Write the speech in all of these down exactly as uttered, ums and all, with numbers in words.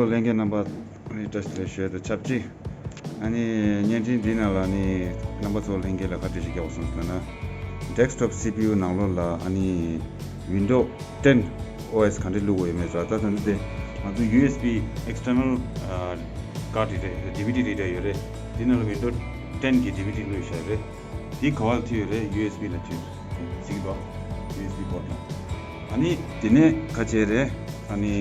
ལྷན་རྒྱས་རྣམ་པ་ནི་བཀྲ་ཤིས་བདེ་ལེགས་ཞུ་ཡ་དང་ཆབས་ཅིག་ཨ་ནི་བརྙན་འཕྲིན་འདི་ནང་ལ་ནི་རྣམ་པ་ཚོ་ལྷན་རྒྱས་ལ་ག་འདྲ་ཞིག་རྒྱག་དགོས་སོང་ཟེར་ན། Desktop C P U ནང་ལོགས་ལ་ཨ་ནི་Windows ten O S ག་འདྲ་བླུག་དགོས་ཡོད་མེད་ཟེར་ད་ད་འདི་དེ་ང་ཚོ U S B external card reader D V D reader ཡོད་རེད། འདི་ནང་ལ་Windows ten གི་D V D བླུགས་བཞག་ཡོད་རེད། འདི་ག་བ་ལ་མཐུད་ཡོད་རེད། U S B ལ་མཐུད་ཡོད་རེད། གཟིགས་དང་། U S B port ལ། ཨ་ནི་དེ་ནས་ག་བྱས་རེད། ཨ་ནི།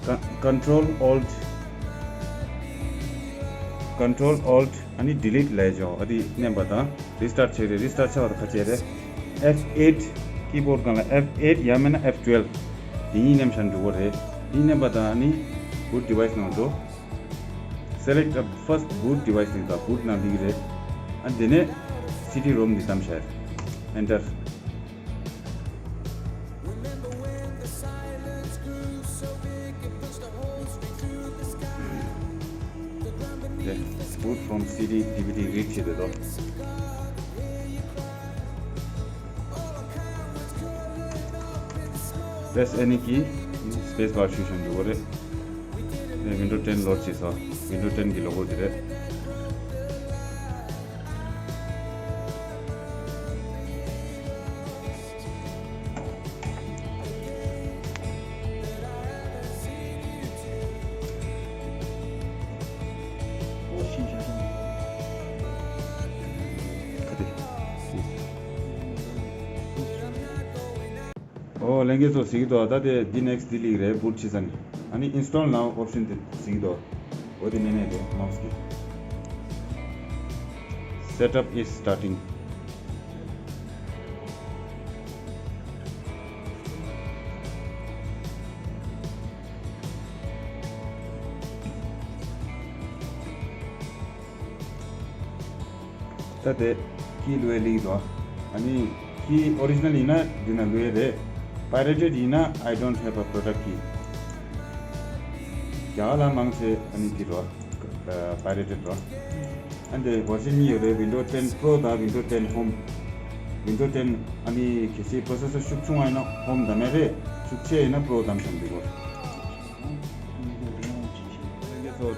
Con- Control Alt Control Alt ཨ་ནི་Delete ལས་ཅོ་ཨ་དེ་མནན་པ་དང་Restart བྱས་རེད། Restart བྱས་པ་དང་ག་བྱས་རེད། F eight keyboard སྒང་ལ་F eight ཡང་མིན་ན་F twelve དེ་གཉིས་མནན་བཞག་འགྲོ་གི་རེད། དེ་མནན་པ་དང་ཨ་ནི་Boot Device ནང་འགྲོ། Select a first boot device ནི་ད་Boot ནང་སླེབས་ཀྱི་རེད། ཨ་དེ་ནས་CD ROM འདི་བདམས་བཞག Enter དེ་Boot from C D D V D read བྱེད་དེ་དོ། Press any key space bar ཞུ་བཞིན་འདུག་གོ་རེད། དེ་Windows ten load བྱས་སོ། Windows ten གི་logo དེ་རེད། ཨོ་ལྷན་རྒྱས་ཚོ་གཟིགས་འདུག་ད་དེ་འདི་next འདི་ལིག་རེད། Boot བྱེད་ས་ནི། ཨ་ནི་Install now option དེ་གཟིགས་འདུག་འོ་དེ་མནན་ནས་དེ་mouse གི Setup is starting. ད་དེ་key བླུགས་ཡས་ལིག་འདུག་ཨ་ནི་key original ཡིན་ན་འདི་ན་བླུགས་ཡས་རེད། Pirated ཡིན་ན་I don't have a product key. རྒྱ་གར་ལ་མང་ཆེ་ཨ་ནི་འདི་རོ། Pirated རོ། ཨ་འདི་version གཉིས་ཡོད་རེད། Windows ten Pro དང་Windows ten Home། Windows ten ཨ་ནི་གལ་སྲིད་processor ཤུགས་ཆུང་བ་ཡིན་ན་Home བདམས་ཡས་རེད། ཤུགས་ཆེ་ཡིན་ན་Pro བདམས་བཞག་འདི་གོ།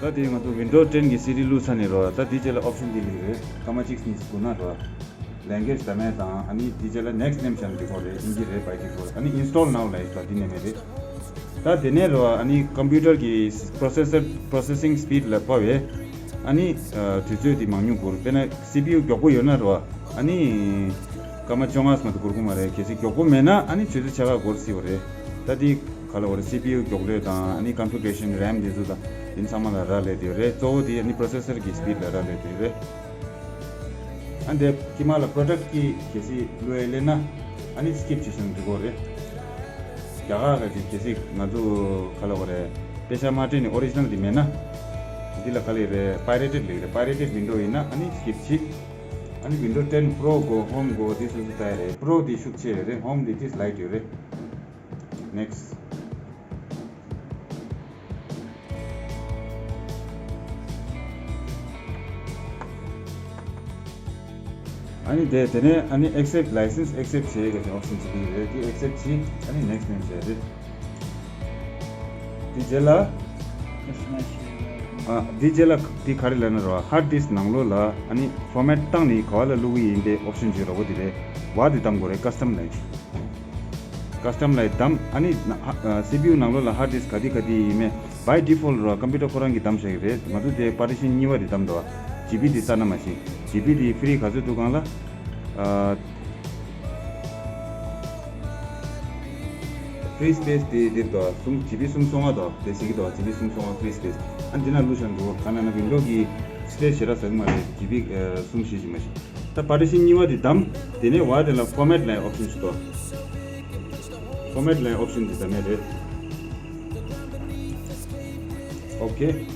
ད་དེ་ང་ཚོ་Windows ten གི་CD བླུགས་ཚར་ནས་རོ། ད་དེ་རྗེས་ལ་option འདི་ལིག་རེད། སྐར་མ་གཅིག་གཉིས་སྒུག་ན་རོ། Language བདམས་ཡས་དང་ཨ་ནི་དེ་རྗེས་ལ་next མནན་བཞག་འདི་གོ་རེད། དབྱིན་ཇི་རེད། by default ཨ་ནི་Install now ལ་ཡིག་ཐོག་འདི་ནས་མེད་རེད། ད་དེ་ནས་རོ་ཨ་ནི་computer གི་processor processing speed ལ་དཔག་པའི་ཨ་ནི་དུས་ཚོད་འདི་མང་ཉུང་འགོར། དཔེར་ན་CPU མགྱོགས་པོ་ཡོད་ན་རོ་ཨ་ནི་སྐར་མ་བཅོ་ལྔ་ཙམ་དུ་འགོར་གི་མ་རེད། གལ་སྲིད་མགྱོགས་པོ་མེད་ན་ཨ་ནི་ཆུ་ཚོད་ཕྱེད་ཀ་འགོར་སྲིད་པ་རེད། ད་དེ་ག་ལ་བ་རེད། CPU མགྱོགས་ལོས་དང་ཨ་ནི་configuration RAM དེ་ཚོ་དང་དེ་ཚང་མ་ལ་རག་ལས་དེ་རེད། གཙོ་བོ་དེ་ཨ་ནི་processor གི་speed ལ་རག་ལས་དེ་རེད། ཨ་འདི་དཀྱིལ་མ་ལ་product key གལ་སྲིད་བླུགས་ཡས་ལེན་ན་ཨ་ནི་skip བྱེད་སོང་འགྲིག་གོ་རེད། རྒྱ་གར་ག་ཅིག་གལ་སྲིད་ང་ཚོ་ག་ལ་བ་རེད། དཔེ་ཆ་མ་སྤྲད་ནས་original འདི་མེད་ན་འདི་ལ་ག་ལ་རེད། pirated ལེགས་རེད། pirated window ཡིན་ན་ཨ་ནི་skip བྱེད། ཨ་ནི་Windows ten Pro དགོས། Home དགོས། འདི་སོ་སོ་ལྟ་ཡས་རེད། Pro འདི་ཤུགས་ཆེ་རེད། Home འདི་ཏིས་light ཡོད་རེད། Next ཨ་ནི་དེ་དེ་ནས་ཨ་ནི་accept license accept བྱེད་ཡས་ཀྱི་option ཅིག་ཡོད་རེད། དེ་accept བྱེད། ཨ་ནི་next ནས་བྱས་རེད། དེ་རྗེས་ལ་ཨ་དེ་རྗེས་ལ་དེ་ག་རེ་ལབ་ན་རོ། hard disk ནང་ལོགས་ལ་ཨ་ནི་format བཏང་ནས་ག་བ་ལ་བླུག་གི་ཡིན་པའི་option ཅིག་རོ། འོ་དེ་རེད། བ་དེ་བདམས་དགོས་རེད། custom ལ། Custom ལ་བདམས། ཨ་ནི་ན་ཧ- ཨ་CPU ནང་ལོགས་ལ་hard disk ག་དེ་ག་དེ་ཡིན་མིན་by default རོ། computer ཁོ་རང་གིས་བདམས་བཞག་གི་རེད། ང་ཚོ་དེ་partition གཉིས་པ་དེ་བདམས་འདུག་བ། GB དེ་ལྟ་ན་མ་ཤེས། GB དེ་free ག་ཚོད་འདུག་གང་ལ། ཨ་free space དེ་དེ་འདུག་བ། གསུམ་GB གསུམ་སོ་ལྔ་འདུག་བ། དེ་ཟེར་གི་འདུག་བ། GB གསུམ་སོ་ལྔ་free space། ཨ་འདི་ན་བླུགས་བཞག་འདུག་ག་ན་ན་window གི་space ཞེ་དྲག་ཟ་གི་མ་རེད། GB ཨ་གསུམ་བཞི་ཞིག་མ་ཤེས། ད་partition གཉིས་པ་དེ་བདམས། དེ་ནས་བ་དེ་ལ་format ལ་option ཞིག་འདུག format ལ་option དེ་བདམས་ཡས་རེད། Okay.